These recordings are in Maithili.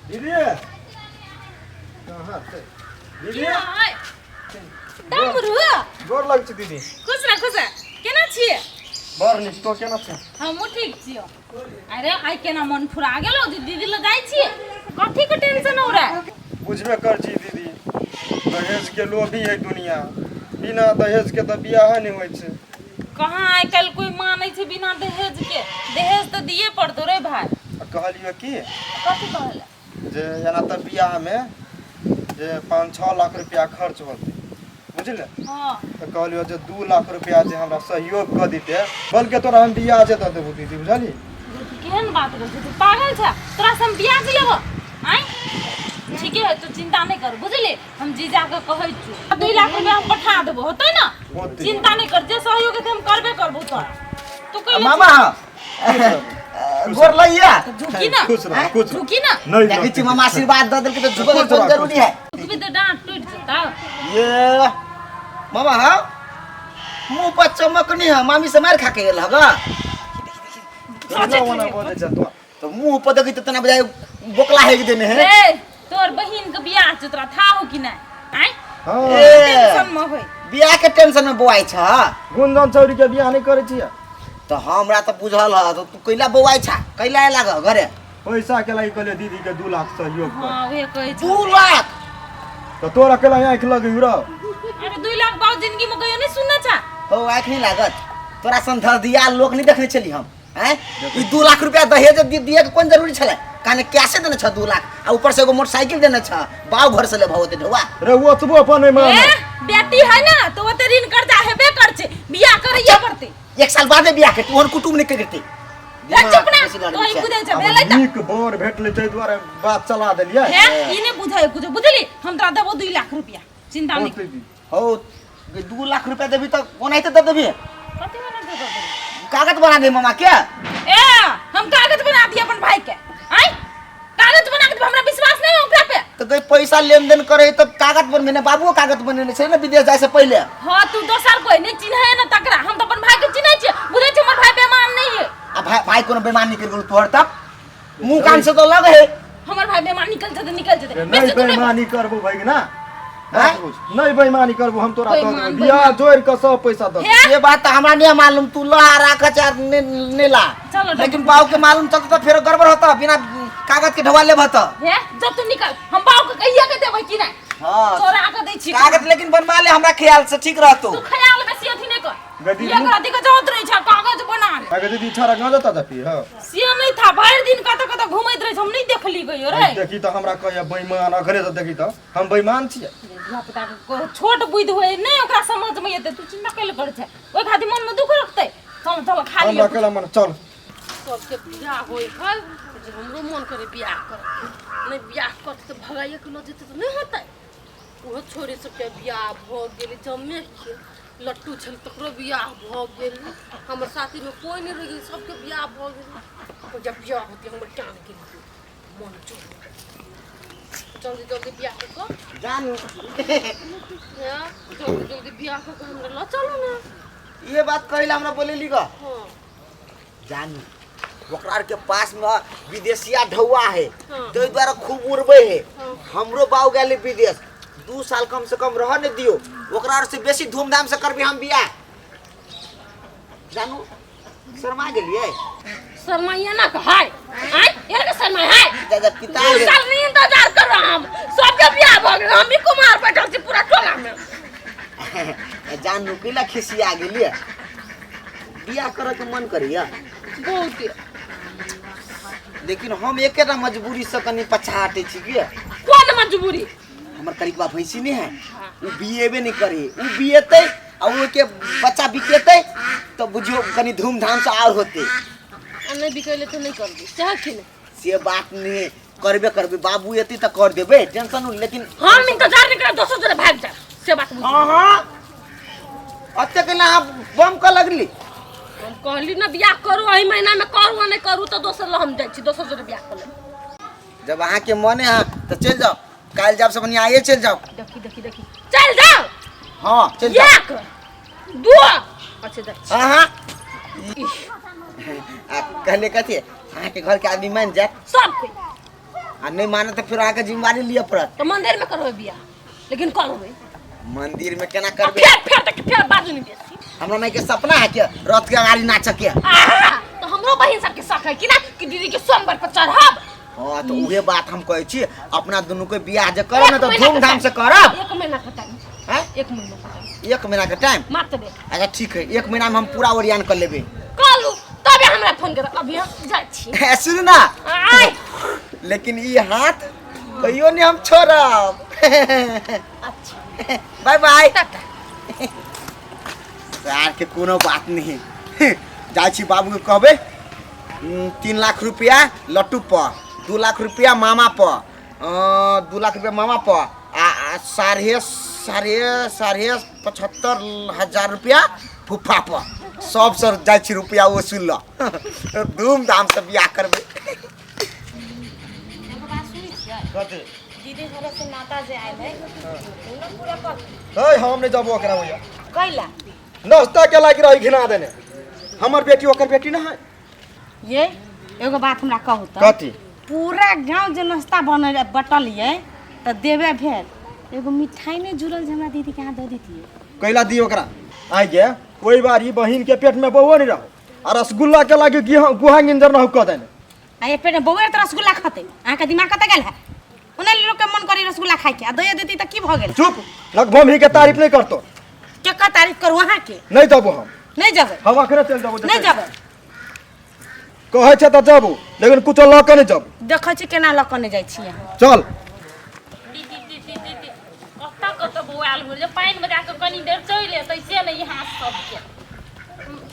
दीदी, कहाँ छै दीदी? डमरू। गोर लग छै दीदी। खुश रह, खुश रह। केना छियै? बड़ नीक, तो केना छै? हमहूँ ठीक छियौ। अरे, आइ केना मन फुरा गेलो जे दीदी लग जाइ छियै? कथी के टेंशन हो रहा है? बुझबे कर छी दीदी, दहेज के लोभी है दुनिया। बिना दहेज के तऽ बियाह नहि होइ छै। कहाँ आइ काल्हि कोई मानै छै बिना दहेज के? दहेज तऽ दिए पड़तो रे भाई। आ कहलियो की? कथी कहले? जे एना तऽ बियाहमे जे 5-6 लाख रुपया खर्च होतै, बुझले? तऽ कहलियो जे 2 लाख रुपया जे हमरा सहयोग कऽ दिते, बल्कि तोरा हम बियाह जे दऽ देबो दीदी, बुझली? केहन बात करै छै तू? पागल छै? तोरा से हम ब्याज लेबो आँय? ठीके है, तू चिंता नहीं कर, बुझली? हम जीजा के कहै छियो, 2 लाख रुपया हम पठा देबो, होतै ना? होतै। चिंता नहीं कर, जे सहयोग हेतै हम करबे करबो तोरा। तू कहि मामा, गोर लगिया। झुकी ना। खुश रह, खुश रह। झुकी ना। नहीं। देखै छी मामा आशीर्वाद दऽ देलकै तऽ झुकऽ के खुश कोन रह, जरूरी है? झुकबी तऽ डाँट टूटि जेतौ। ये मामा, हाँ, मुंह पर चमक नहीं है, मामी से मार खा के गेल हगा। ओना ओना बजै छै तो। तो मुंह पर देखी तो तना बजाय बोकला है देने है। ए, तोर बहिन के बियाह छै, तोरा था हो कि नहि आँय? हाँ। ए, टेंशन में होय। बियाह के टेंशन में बौआइ छ? गुंजन चौरी के बियाह नहि करै छियै। तो हमरा तो बुझल ह, तो तू कैला बौआइ छ, कैला आए लाग घरे? पैसा के लागि कहलियै दीदी के 2 लाख सहयोग कर। हाँ, उहे कहै छै। 2 लाख? तऽ तोरा केला आँखि लगै रौ? अरे, 2 लाख बाबू जिंदगी में कहियो नहीं सुनने छा। हो, आँखि नहीं लागत? तोरा सन धर दिया लोक नहीं देखने छली हम हैं। ई 2 लाख रुपया दहेज दिए के कोन जरूरी छलै? काने कैसे देने छ 2 लाख, आ ऊपर से एगो मोटरसाइकिल देने छ। बाव घर से ले भाव ढौआ। रे, ओतबो अपन नहि मानै। ए, बेटी है ना तो ओते ऋण कर्जा हेबे कर छै, बियाह करैये पड़तै। एक साल बादे बियाह करती, ओहन कुटुम नहीं करती। ए, चुप ना, तो ही बुझै छै भेलै त। नीक बर भेटलै ताहि दुआरे बात चला देलियै। हे, ई नहि बुझै कुछ, बुझली? हम तोरा देबो 2 लाख रुपया, चिंता नहीं कर। होतै दीदी। हो, 2 लाख रुपया देबी तऽ ओनाहिते दे देबी? कथी बना दे देबो? कागज बना दे मामा के। ए, हम कागज बना दिए अपन भाई के? आय, कागज बना के देबो? हमरा विश्वास नहीं है ओकरा पे। तऽ गई, पैसा लेन देन करे तऽ कागज बनबे ने, बाबुओ कागज बनेने छै ने विदेश जाय से पहिले। हाँ, तू दोसर कोई नहीं चिन्हे ना तकरा, हम तो अपन भाई के चिन्है छियै। बुझै छियै, हमर भाई बेईमान नहीं है। आ भाई, भाई कोनो बेईमानी कर गेल तोहर तक मुंह कान से तो लग है। हमर भाई बेईमान निकल जेतै, निकल जेतै। नहीं। बेसी तू नहीं। बेईमानी करबो भाई ना? हैं? नहीं बेईमानी करबो हम, तोरा दऽ बेईमान, देबो बियाह जोड़ि कऽ सब पैसा दऽ देबो। हे। ये बात तो हमरा नहीं मालूम, तू ला राख चार ने, ने ला। चलो। लेकिन बाबू के मालूम चलता तो फेरो गड़बड़ होता, बिना कागज के ढवा लेबह तो। हे, जब तू निकल, हम बाबू के कहिया के देबै कि नहीं। हाँ। चोरा के दै छी। कागज लेकिन बनवा ले, हमरा ख्याल से ठीक रहतो। तू ख्याल बेसी अथी नहीं कर। गदी। ये अथी के जरूरत रहै छै कागज बना ले। अगे दीदी, छाड़ा गाँव जता जपी हँ। से नहीं था, भरि दिन कतऽ कतऽ घुमैत रहै छै, हम नहीं देखली कहियो रे। देखी तऽ हमरा कहैया बेईमान, अखने से देखी तऽ हम बेईमान छियै। धिया पुता के छोट बुद्धि होइ नहि ओकरा समझ में एतै। तू चिंता कैले करै छै? ओहि खातिर मन में दुख रखतै? चल चल, खा हमरा लिअ। केला मन चल। सबके बियाह होइ है जे हमरो मन करे बियाह करके। नहि बियाह करतै तऽ भगाइए के लऽ जेतै तऽ नहि होतै। ओहो छोरी सबके बियाह भऽ गेलै, जमे के लट्टू छल तकरो बियाह भऽ गेल। हमर साथीमे कोइ नहि रहि गेल, सबके बियाह भऽ गेल। जब बियाह होतै हमर टाँग गेलियै मन चोर, जल्दी जल्दी बियाह कऽ कऽ जानू। हँ, जल्दी जल्दी बियाह कऽ कऽ हमरा लऽ चलू ने। ये बात कहिला हमरा बोलेली ग? हँ। जानू, ओकरा आर के पास में विदेशिया ढौआ है। ताहि दुआरे खूब उड़बै है। हमरो बाऊ गेलै विदेश, 2 साल कम से कम रह ने दियो, ओकरा आर से बेसी धूमधाम से करबी हम बियाह। जानू, शर्मा गेलियै? शर्माइए ना हाय आय ये के शर्माई हाय। दादा पिता दू गेल। साल नहीं इंतजार कर रहा हम, सबके बियाह भऽ गेल, हम ही कुमार बैठल छी पूरा टोला में। जानू, कैला खिसिया गेलियै? बियाह करे के मन करैया? बहुत। लेकिन हम एकेटा मजबूरी से कनि पछा हटै छी कि। कोन मजबूरी? हमर करिकबा भैंसी नहीं है, उ बिएबे नहीं करे। उ बिएतै आ ओके बच्चा बिकेतै तऽ बुझियौ कनि धूमधाम से आर होतै। आ नहि बिकैले तऽ नहि करबी सएह कि नहि? से बात नहीं, करबे करबे। बाबू एतै तऽ कर देबै, टेंशन नहीं, लेकिन हम इंतजार नहीं करब, दोसर जगह भागि जायब, से बात बुझ। हाँ हाँ, अते के अहाँ बम कऽ लगली। हम कहली ना बियाह करू, एहि महीना में करू, आ नहि करू तऽ दोसर लग हम जाइ छी, दोसर जगह बियाह कऽ लेब। जब अहाँके मने है तऽ चलि जाउ, काल्हि जाब से बढ़िआँ आइए चलि जाउ। देखी देखी देखी, चल जाओ। हाँ, चलि जाउ। एक दू, अच्छा जाइ छी। हाँ हाँ, आ कहले कथी, अहाँके घरके आदमी मानि जायत? सब कोइ। आ नहीं मानत तऽ फेर अहाँके जिम्मेवारी लिअ पड़त। तऽ मंदिर में करबै बियाह, लेकिन करबै। मंदिर में केना आ करबै? फेर फेर तक फेर बाजू नहीं बेसी। हमरा माय के सपना है कि रथ के अगाड़ी नाचऽ के। आहा, तऽ हमरो बहिन सबके शौक है कि ना कि दीदी के सोमवार पर चढ़ब। हाँ तो उहे बात हम कहै छी, अपना दुनू के बियाह जे करब ने एक तऽ महीना के धूमधाम से टाइम। करब। एक महीना के टाइम। हैं? एक महीना के टाइम। एक महीना के टाइम? मात्र दे। अच्छा ठीक है, एक महीना में हम पूरा ओरियान कर लेबे। कहलू तबे हमरा फोन कर, अभी हम जाइ छी। सुनू ना। आय। लेकिन ई हाथ कहियो नहीं हम छोड़ब। अच्छा। Bye bye. Tata. यार के कोनो बात नहीं। जाइ छी बाबू के कहबे, 3 लाख रुपया लट्टू पर, 2 लाख रुपया मामा पर, 2 लाख रुपया मामा पर आ साढ़े साढ़े साढ़े 75,000 रुपया फुफा पर। सब सर जाइ छी रुपया वसूल ल, धूमधाम से बियाह करबै। एगो बात सुनै छियै? कथी? दीदी घरे से नाता जे आयल है, उ न पूरा कर। है हम नहीं जबो ओकरा ओइया। कैला? नाश्ता के लागी रही घिना देने। हमर बेटी ओकर बेटी ना है। ये एगो बात हमरा कहू त। कथी? पूरा गांव जे नाश्ता बनल बटल ये त देबे भेल, एगो मिठाई नहीं जुड़ल जे हमरा दीदी के हाथ दऽ दितियै। कैला दी ओकरा? आइ गे कोई बार ई बहिन के पेट में बउओ नहीं रहो आ रसगुल्ला के लागी गुहा गिंजर न हो कह देने। आ ये पेट में बउए त रसगुल्ला खतै, अहाँके दिमाग कतऽ गेल है? ओना लोक के मन करी रसगुल्ला खाइ के, आ दैए देती त की भऽ गेल? चुप, लगभग ही के तारीफ नहीं करतो। केकर तारीफ करू अहाँके? नहीं जबो हम। नहीं जबै। हम अखने चलि जबो। नहीं जबै। कहै छै तऽ जबो, लेकिन कुछो लऽ के नहीं जबो। देखै छी केना लऽ के नहीं जाइ छी अहाँ। चल। कतऽ कतऽ बौआल घुर जे पानि में जाके कनी देर चलि एतै से नहि, यहाँ सबके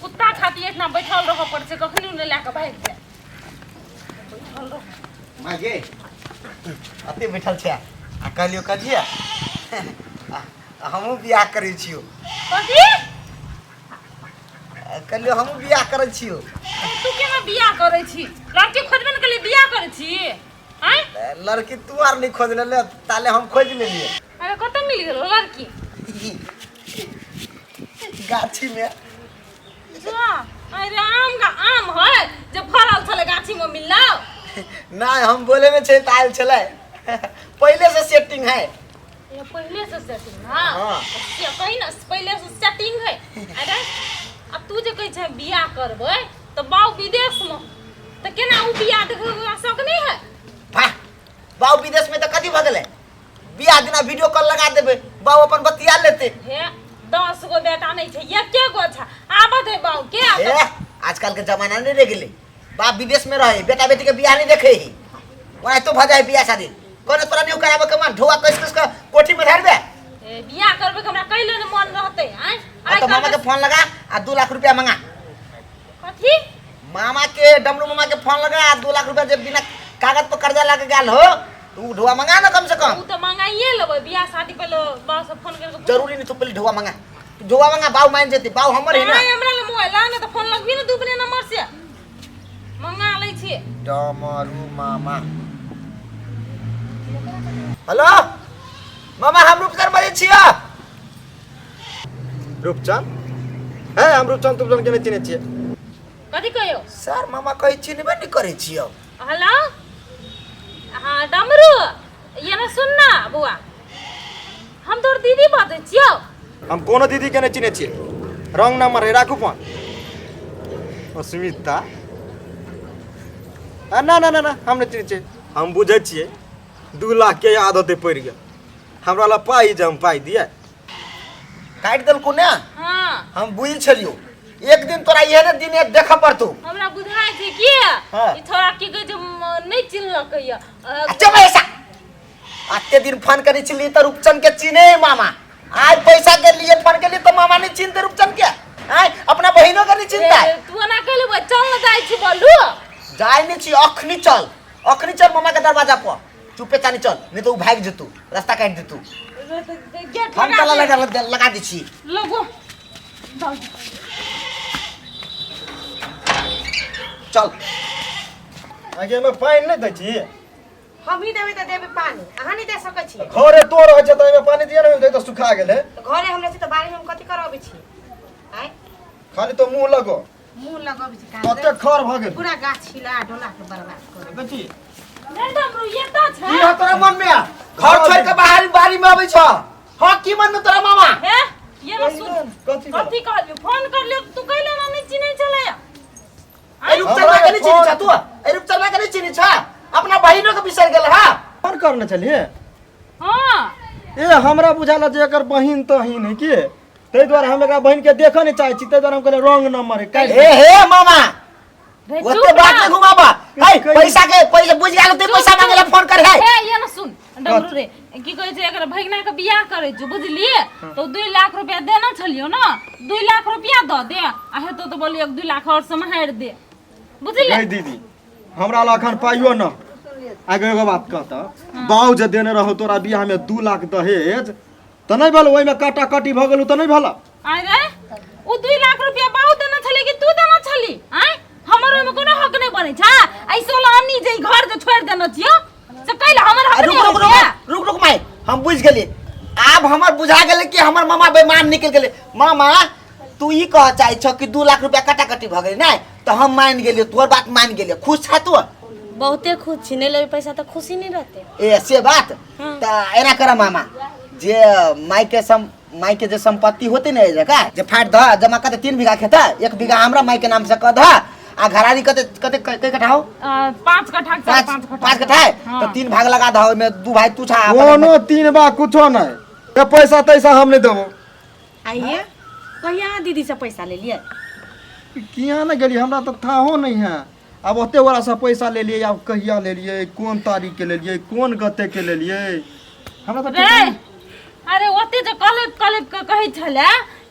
कुत्ता खातिर एतना बैठल रहऽ पड़ै छै, कखनी नहि लए कऽ भागि जाय। बैठल रह। माय गे, अते बैठल छै आ कहलियो कथिया हमहूँ बियाह करै छियो। कथी? कहलियो हमहूँ बियाह करै छियो। तू केना बियाह करै छी? लड़की खोजबे ने केलियै, बियाह करै छी? आँय? लड़की तू आर नहीं खोज लेले, ताले हम खोज लेलिए। अरे कतऽ मिल गेलो लड़की? गाछी में। जा, अरे आम का आम है जे फड़ल छलै गाछी में मिललो? नहीं, हम बोले में छै त आयल छलै, पहले से सेटिंग है। ये पहले से सेटिंग? हाँ। हाँ। से कही ना पहले से सेटिंग है। अरे अब तू जे कहै छै बियाह करबै त बाऊ विदेश में, त केना उ बियाह देखै के शौक नहीं है? वाह, बाऊ विदेश में त कथी भ गेलै? बियाह दिना वीडियो कॉल लगा देबै, बाऊ अपन बतिया लेते। हे 10 गो बेटा नहीं छै, एके गो छै, आबत है बाऊ के। हे आजकल के जमाना नहीं रह गेलै, बाप विदेश में रहे बेटा बेटी के बियाह नहीं देखे ही, वहाँ तो भ जाए बियाह शादी। कोने तोरा नहीं कराबे के मन, ढोआ कस कस के कोठी में धरबे। ए बियाह करबे के हमरा कैले ने मन रहते? आय आ तो मामा के फोन लगा आ 2 लाख रुपया मंगा। कथी? मामा के, डमरू मामा के फोन लगा आ 2 लाख रुपया जे बिना कागज पर कर्जा लगे गेल हो तो उ ढोआ मंगा ना कम से कम। उ तो मंगाइए लेबै बियाह शादी पहले बाप से फोन करके। जरूरी नहीं, तू पहले ढोआ मंगा, तू ढोआ मंगा, बाऊ मान जेते, बाऊ हमर है ना। नहीं हमरा ले मोबाइल ला ना त फोन लगबी ना दुबने नंबर से मंगा लै छी। डमरू मामा। हेलो मामा, हम रूपचंद बजै छियै। रूपचंद? है हम रूपचंद तुपचंद के नहीं चिन्है छियै। कथी कहियो? सर मामा कहै चिन्हबे नहीं करै छियै। हेलो हाँ डमरू, ये ना सुन ना बुआ, हम तोर दीदी बाजै छियौ। हम कोनो दीदी के नहीं चिन्है छियै, रंग नंबर है, राखू फोन। अस्मिता? आ, ना ना ना ना, हम नहीं चिन्है छियै। हम बुझै छियै 2 लाख के आदते पड़ि गेल, हमरा लग पाइ जे हम पाइ दियै। काटि देलकौ ने? हाँ। हम बुझि छलियौ एक दिन तोरा एहने दिन देखऽ पड़तौ। हमरा बुझाइ छै कि हाँ। ई छोड़ा की कहै छै नहीं चिन्हलकै य। अच्छा पैसा अते दिन फोन करै छलियै तऽ रूपचंद के चिन्हे मामा, आज पैसा के लिए फोन के लिए तो मामा नहीं चिन्हते रूपचंद के, आय अपना बहिनो के नहीं चिन्हता। ए, तू एना कहले बा, चल न जाइ छी बोलू। जाइ नहीं छी, अखनी चल, अखनी चल मामा के दरवाजा पर, चुपे चानी चल, नहीं तो उ भागि जेतू, रास्ता काटि देतू। गेट हम लगा ताला दे। लगा दै छी। लगो। चल। आगे में पानि नहीं दै छी? हम ही देबै तऽ देबै पानि, अहाँ नहीं दे सकै छी। घरे तो रहै छै तऽ एहिमे पानि दिया नहीं, तऽ सुखा गेलै। तऽ घरे हमरा छै तऽ बाड़ी में हम कथी करबै छी? आँय? खाली तो मुँह लगो। मुँह लगबै छी, कते खर भऽ गेल। पूरा गाछ हिला डोला के बर्बाद कर। देखी। नहीं डमरू, ये तो तोरा मन में घर छोड़ के बाहर बारी में आबै छ हां की मन में तोरा मामा हे ये ना सुन कथी भेल? कथी कहलियो फोन कर लियो तू कहले ना नहीं चिन्है छलै ए रूपचंदा के नहीं चिन्है छ तू ए रूपचंदा के नहीं चिन्है छ अपना बहिनो के बिसर गेल हा फोन करने छलिए हां ए हमरा बुझाला जे एकर बहिन तहिन है की ताहि दुआरे हम एकरा बहिन के देखऽ नहि चाहै छी ताहि दुआरे हम कहलियै रॉन्ग नंबर है काटि ए हे मामा रे ओते चुप बात ना। नहीं घुमाबा है पैसा के पैसा बुझ गेल ते पैसा मांगे ला फोन कर है हे ये ना सुन डमरू रे की कहै छै एकर भगिना के बियाह करै छौ बुझलिए तो 2 लाख रुपया देना छलियो ना 2 लाख रुपया दऽ दे आ हेतौ तऽ बोलियो 2 लाख और सम्हारि दे बुझलिए नहीं दीदी हमरा लग अखन पाइयो न आगे एगो बात कहता बाऊ जे देने रहो तोरा बियाह में 2 लाख दहेज तऽ नहि भेल ओहिमे काटा काटी भऽ गेलौ तऽ नहि भेल अरे ओ 2 लाख रुपया बाबू देना छलै कि तू देना छली आय हमर ओहिमे कोनो हक नहि बनै छै ऐ सोलह अन्नी जे ई घर जे छोड़ि देने छियो से कैला हमर हक रुक नहि रुक होइ छै रुक रुक रुक माय हम बुझ गेलिए आब हमर बुझा गेलै कि हमर मामा बेईमान निकल गेलै मामा तू ई कह चाहै छ कि 2 लाख रुपया कटा कटी भऽ गेलै नहि तऽ हम मान गेलियै तोहर बात मान गेलियै खुश छा तू बहुते खुश छी नहि लेबै पैसा तऽ खुशी नहि रहतै ए से बात तऽ एना कर मामा जे माय के सम माय के जे संपत्ति होते ने जका जे फाट द जमा कते 3 बीघा खेत 1 बीघा हमरा माय के नाम से कह द आ घरारी कते कते कै कट्ठा हो 5 कट्ठा के पाँच 5 कट्ठा 5 कट्ठा है हाँ। तो 3 भाग लगा दह ओहिमे दू भाई तू छा कोनो तीन बा कुछो नहि ए पैसा तैसा हम नहि देबो आइए कहिया अहाँ दीदी से पैसा लेलियै किया नहि गेलियै हमरा तऽ थाहो नहि है आब ओते गोरा पैसा लेलियै आब कहिया लेलियै कोन तारीख के लेलियै कोन गते के लेलियै हमरा तऽ रे अरे ओते जे कलप कलप के कहै छलै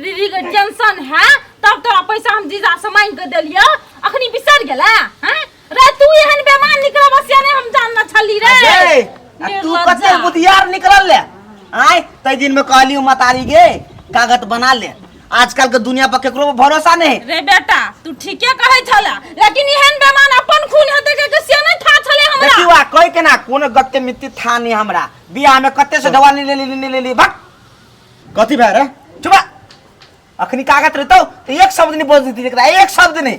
दीदी के टेंशन है तब तोरा पैसा हम जीजा से मांगि के देलियो अखनी बिसर गेला हैं रे तू एहन बेमान निकलब से नहि हम जानना छली रे अरे, आ तू निर्लज्जा। कते बुधियार निकलल ले आय तै दिन में कहली मतारी गे कागज बना ले आजकल के दुनिया पर केकरो पर भरोसा नहीं रे बेटा तू ठीके कहै छला लेकिन एहन बेमान अपन खून हेतै के से नहि था छले हमरा देखियो आ कह के ना कोनो गत्ते मित्ती था नहीं हमरा बियाह में कते से दवा नहीं लेली नहीं लेली भक कथी भए रे चुप अखनी कागज रहतो तो एक शब्द नहीं बोल देती एकरा एक शब्द नहीं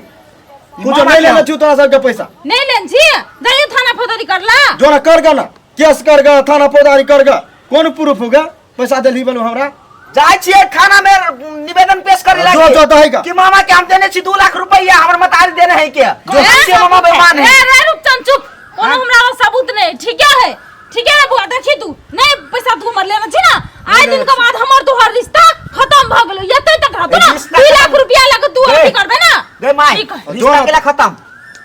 कुछो नहीं लेने छी तोरा सबके पैसा नहीं लेन छी जाइयो थाना फौजदारी करला जोरा कर गा ना केस कर गा थाना फौजदारी कर गा कोन प्रूफ होगा पैसा देली बनू हमरा जाइ छियै थाना में निवेदन पेश करे जो लागी जो दही का। कि मामा के हम देने छी 2 लाख रुपया हमर मतारी देने है के जो से मामा बेईमान है ए रे रुपचन चुप कोनो हमरा लग सबूत नहीं ठीक है ठीक है बुआ देखी तू नहीं पैसा तू हमर लेने छी ना आइ दिन के बाद हमर तोहर रिश्ता खत्म भ गेलो एते तक रहतो ना रिश्ता 2 लाख खत्म। रुपया लगे तू ए। अथी करबे ना गे माय ठीक है। रिश्ता केला खत्म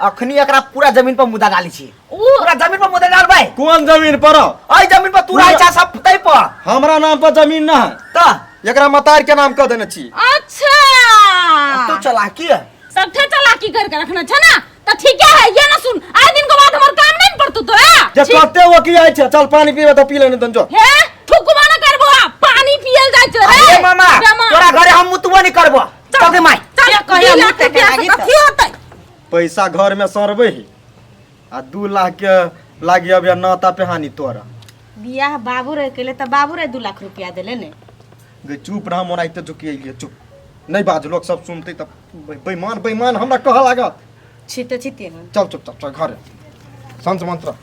अखनी एकरा पूरा जमीन पर मुद्दा डाली छी उ पूरा जमीन पर मुद्दा डालबै कोन जमीन पर एहि जमीन पर तू रहै छा सब तै पर हमरा नाम पर जमीन ना है त एकरा मतार के नाम कह देने छी अच्छा तू चलाकी है सबठे चालाकी करके रखना छै ना त ठीक है ये ना सुन आइ दिन के बाद हमर काम नहीं पड़तो तोरा जे ठीक। कते वकी आइ छै चल पानी पीबे तऽ पी लेने तन जो हे थुकबा न करबो आ पानी पियल जाइ छै रे अरे मामा बेमान। तोरा घरे हम मुतबो नहीं करबो चल दे माय चल के कहिया 2 लाख मुतै के रुपया से लागी तऽ? कथी होतै पैसा घर में सड़बै ही आ 2 लाख के लागी अब या नाता पेहानी तोरा बियाह बाबू रहे केले तऽ बाबू रहे 2 लाख रुपया देले ने गे चुप रह मोरा इते झुकी अइलिए चुप नहीं बाज लोग सब सुनते तब बेईमान बेईमान हमरा कह लागत छिते छिते हन चल चुप चल चल घरे संत मंत्र